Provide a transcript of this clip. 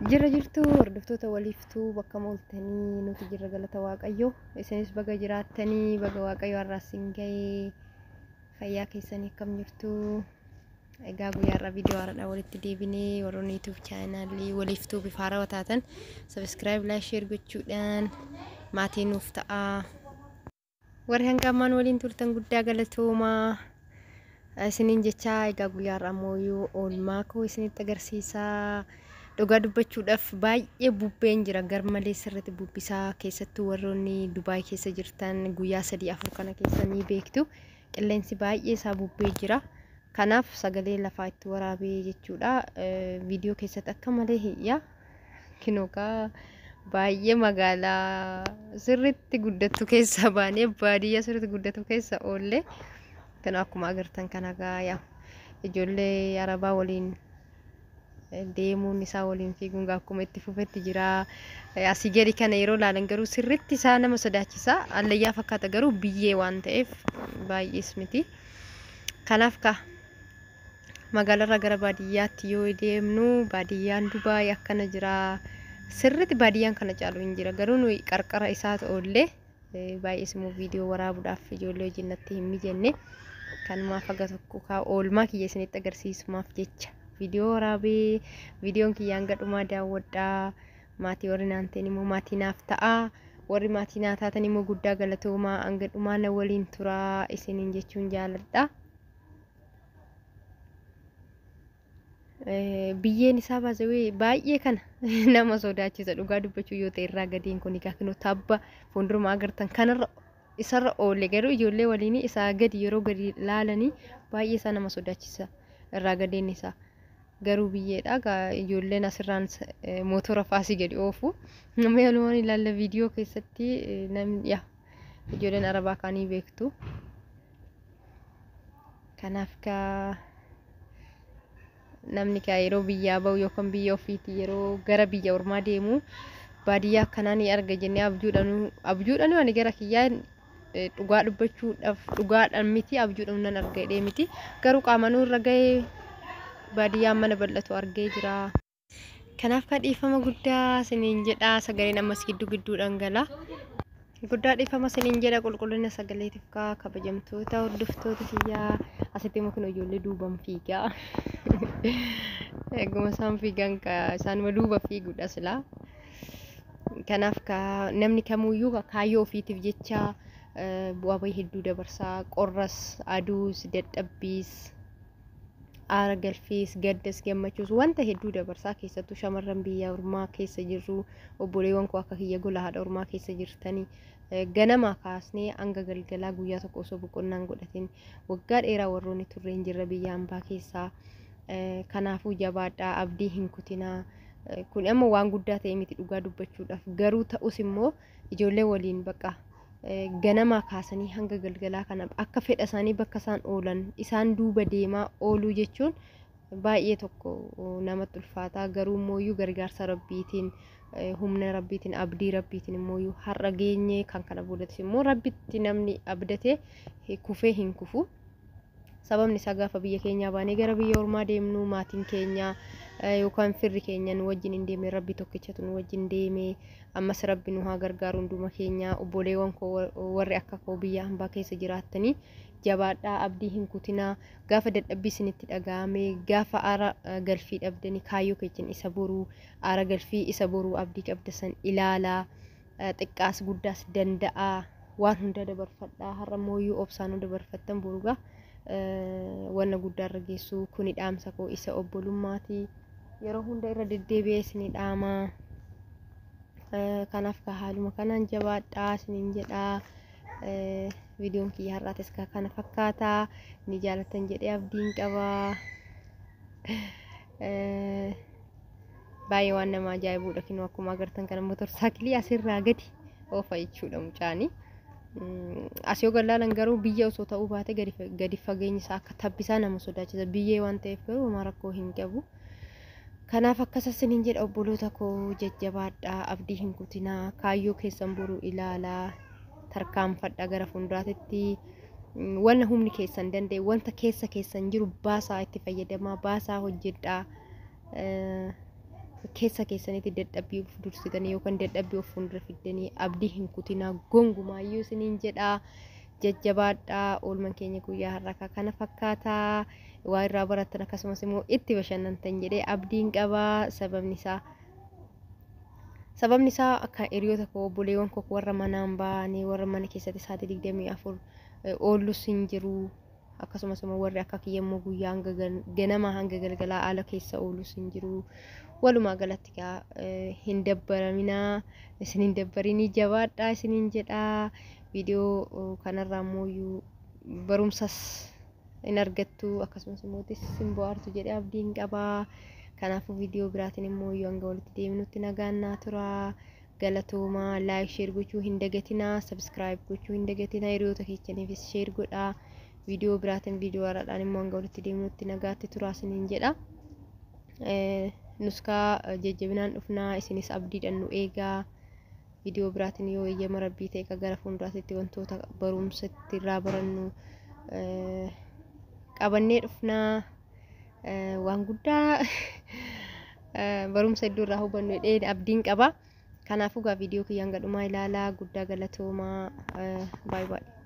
Jirra jirtu hordoftoota waliiftuu bakka mooltanii nuti jirra galata Waaqayyoo. Isinis baga jiraattanii baga Waaqayyo har'aas hin ga'ee fayyaa keessanii akkam jirtu. Egaa guyyaa har'aa viidiyoo haaraadhaan walitti deebinee warroonni YouTube chaanaalii waliiftuu bifa haarawaa taatan subscribe, like, share gochuudhaan maatii nuuf ta'aa. Warri hanga ammaan waliin turtan guddaa galatoomaa isiniin jechaa egaa guyyaa har'aa ammoo oolmaa koo isinitti agarsiisaa. Dhugaa dubbachuudhaaf baay'ee bubbeen jira garmalee sirriitti bubbisaa keessattuu warroonni Dubaay keessa jirtan guyyaa 3 4 kana keessa ni beektu. Qilleensi baay'ee isaa bubbee jira. Kanaaf sagalee lafaa itti waraabee jechuudha. Viidiyoo keessatti akka malee hiyya. Kinookaa baay'ee magaalaa sirriitti guddattu keessa baanee baadiyyaa sirriitti guddatu keessa oolle. Kan akkuma agartan kana gaa ijoollee arabaa waliin deemuun isaa waliin fiiguun akkuma itti fufetti jira. Asii gadi kana yeroo ilaalan garuu sirriitti isaa nama sodaachisa. Allayyaa fakkaata garuu biyyee waan ta'eef baay'ees miti. Kanaaf ka magaalarraa gara baadiyyaatti yoo deemnu baadiyyaan Dubaay akkana jira. Sirriitti baadiyyaan kana caalu hin jira. Garuu nuyi qarqara isaa oollee baay'ees immoo viidiyoo waraabuudhaaf ijoollee wajjin natti hin mijenne. Kanumaaf haga tokko kaa oolmaa kiyya isinitti agarsiisumaaf jecha viidiyoo waraabee viidiyoon kiyya hanga dhumaa daawwadhaa. Maatii warri naan ta'in immoo maatii naaf ta'aa. Warri maatii naa taatan immoo guddaa galatoomaa hanga dhumaa na waliin turaa isiniin jechuun jaaladha. Biyyeen isaa baasawee baay'ee kana nama sodaachisa dhugaa dubbachuu yoo ta'e irraa gadiin kun egaa kunoo tabba fuulduruma agartan kanarra isarra oole garuu ijoollee waliin isaa gadi yeroo gadi laalanii baay'ee isaa nama sodaachisa irraa gadeen isaa garuu biyyeedha ijoolleen asirraan mootora faasii gadi oofu namni walumaan ilaalla viidiyoo keessatti namni yaa ijoolleen arabaa kaanii beektu kanaaf kaa namni kaa yeroo biyyaa bahu yookaan biyya ofiitii yeroo gara biyya ormaa deemu baadiyyaa akkanaa ni arga jennee abjuudhanuu ani gara kiyyaa dhugaa dubbachuudhaaf dhugaadhaan miti abjuudhaan nan arga jedhee miti garuu qaamanuu irra gahee baadiyyaan mana bal'atu argee jira. Kanaaf kan dhiifama guddaa isiniin jedha sagaleen ammas gidduu gidduudhaan gala. Guddaa dhiifama isiniin jedha qulqullina sagaleetiif kaa kabajamtoota hordoftoota kiyyaa asitti immoo kun ijoollee duuban fiigaa. Eeguma isaan fiigan isaanuma duuba fiiguudha silaa. Kanaaf namni kamuyyuu kaayyoo ofiitiif jecha bu'aa bahii hedduu dabarsaa qorras aduus dadhabbiis aara galfiis gaddas gammachuus wanta hedduu dabarsaa keessattuu shamarran biyya ormaa keessa jirru obboleewwan koo akka kiyya gola haadha ormaa keessa jirtanii ganamaa kaasnee hanga galgalaa guyyaa tokko osoo boqonnaan godhatin waggaa dheeraa warroonni turre hin jirra biyya hambaa keessaa kanaafuu jabaadhaa abdii hin kutinaa kun amma waan guddaa ta'e miti dhugaa dubbachuudhaaf garuu ta'us immoo ijoollee waliin bakka ganamaa kaasanii hanga galgalaa kana akka fedha isaanii bakka isaan oolan isaan duuba deemaa ooluu jechuun baay'ee tokko namatti ulfaataa garuu immooyyuu gargaarsa rabbiitiin humna rabbiitiin abdii rabbiitiin immooyyuu har'a geenye kan kana boodattis immoo rabbitti namni abdate kufee hin kufu. Sababni isaa gaafa biyya keenyaa baanee gara biyya ormaa deemnu maatiin keenya yookaan firri keenya nu wajjin hin deemne rabbi tokkichatu nu wajjin deeme ammas rabbi nu haa gargaaru hunduma keenya obboleewwan koo warri akka koo biyya hambaa keessa jiraattanii jabaadhaa abdii hin kutinaa gaafa dadhabbii isinitti dhaga'ame gaafa aara galfii dhabdanii kaayyoo keessan isa boruu aara galfii isa boruu abdii qabda san ilaalaa xiqqaas guddaas danda'aa waan hunda dabarfadhaa har'a mooyyuu obsaan dabarfattan borugaa wanna guddaa irra geessu kuni dhaamsa koo isa obbolummaati yeroo hunda irra deddeebi'ee isinii dhaama kanaaf ka haaluma kanaan jabaadhaa isiniin jedhaa viidiyoon kiyya har'aatis ka kana fakkaataa ni jaalattan jedhee abdiin qabaa baay'ee waan nama ajaa'ibuudha kinoo akkuma agartan kana motorsaayikilii asirraa gadi oofa jechuudha mucaani. As yoo gallaalan garuu biyya osoo ta'uu baate gadi fageenyi isaa akka tabbisaa nama sodaachisa. Biyyee waan ta'eef garuu homaa rakkoo hin qabu. Kanaaf akkas isiniin jedha obboloota koo jajjabaadhaa abdii hin kutinaa kaayyoo keessan boruu ilaalaa tarkaanfadhaa gara fuulduraatitti wanna humni keessan danda'e wanta keessa keessan jiru baasaa itti fayyadamaa baasaa hojjedhaa. Keessa keessanitti dadhabbii of dursitanii yookaan dadhabbii of fuuldura fiddanii abdii hin kutinaa gongumaayyuu isiniin jedhaa. Jajjabaadhaa. Oolman keenya guyyaa har'aa kana fakkaataa, waa irraa barattan akkasumas immoo itti bashannantan jedhee abdiin qabaa. Sababni isaa akka hiriyoota koo, obboleewwan koo warra manaan ba'anii, warra mana keessatti sa'aatii 24 oollus hin jiru. Akkasumas immoo warri akka kiyya immoo guyyaa hanga ganamaa hanga galgalaa haala keessa oolus hin jiru. Walumaa galatti gaa hin dabbaraminaa, isin hin dabbarinii, jabaadhaa isiniin jedhaa. Viidiyoo kanarraa immoo barumsas hin argattu, akkasumas immoo isin bohaartu jedhee abdiin qabaa. Kanaafuu viidiyoo biraatiin immoo yoo hanga walitti deemnutti nagaan naa turaa. Galatoomaa. Like, share gochuu hin dagatinaa, subscribe gochuu hin dagatinaa, hiriyoota keessaniifis share godhaa. Viidiyoo biraatiin, viidiyoo haaraadhaan immoo hanga walitti deemnutti nagaatti turaa isiniin jedha. Nuskaa jajjabinaan dhufnaa, isinis abdiidhaan nu eegaa. Viidiyoo biraatiin yoo eeyyama Rabbii ta'e gara fuulduraatti wantoota barumsa irraa barannu qabannee dhufnaa. Waan guddaa barumsa iddoo irraa hubannu jedhee abdiin qaba. Kanaafuu gaa viidiyoo kiyyaan gadhumaa ilaalaa. Guddaa galatoomaa. Baay'ee baay'ee.